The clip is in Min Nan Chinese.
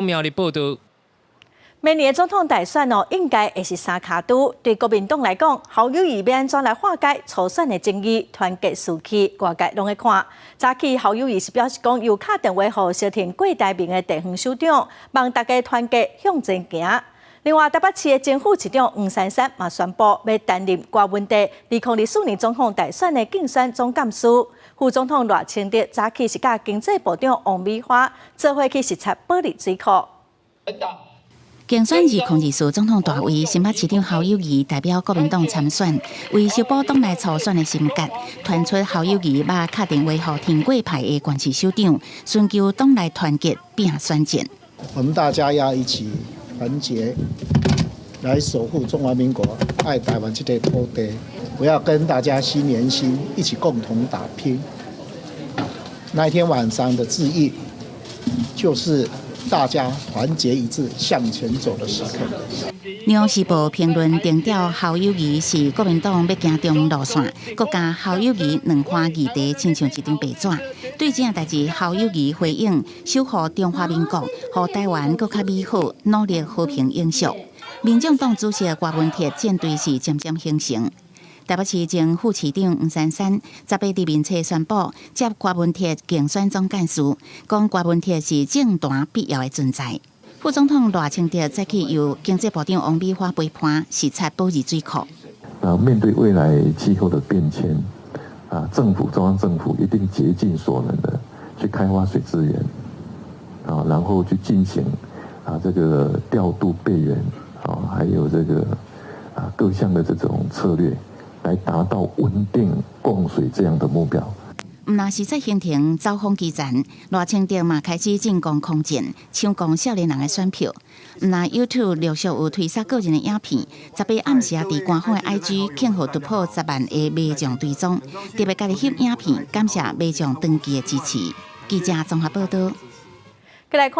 苗栗報道。明年的總統大選哦，應該會是三跤拄。對國民黨來講，侯友宜欲按怎來化解初選的爭議，團結士氣，外界攏咧看。早起侯友宜是表示講，有敲電話予相挺郭台銘的地方首長，望大家團結向前行。另外，台北市的前副市長黃珊珊嘛宣布，欲擔任柯文哲2024年總統大選的競選總幹事。副總統賴清德早起是佮經濟部長王美花做伙去視察保利水庫。競選2024總統大位，新北市長侯友宜代表國民黨參選，為修補黨內初選的心結，傳出侯友宜捌敲電話予挺郭派的縣市首長，尋求黨內團結拼選戰。我們大家要一起團結，來守護中華民國愛台灣這塊土地。我要跟大家心連心，一起共同打拼。那一天晚上的致意，就是大家團結一致向前走的時刻。紐約時報評論定調侯友宜是國民黨欲行中路線，閣共侯友宜兩岸議題親像一張白紙。對這件代誌，侯友宜回應守護中華民國，予台灣閣較美好，努力和平永續。民眾黨主席柯文哲戰隊是漸漸形成。台北市前副市長黃珊珊18日面冊宣布接柯文哲競選總幹事，講柯文哲是政壇必要的存在。副總統賴清德早起由經濟部長王美花陪伴視察保二水庫。啊，面對未來氣候的變遷，啊，政府中央政府一定竭盡所能的去開發水資源，啊，然後去進行啊這個調度備援，啊，還有這個啊各項的這種策略，來達到穩定供水這樣的目標。毋但視察行程走訪基層，賴清德嘛開始進攻空戰，搶攻少年人的選票。毋但 YouTube 陸續有推捒個人的影片，18暗時啊，佇官方的 IG 慶賀突破10萬个迷眾追蹤，特別家己翕影片，感謝迷眾長期的支持。記者綜合報道。過來看。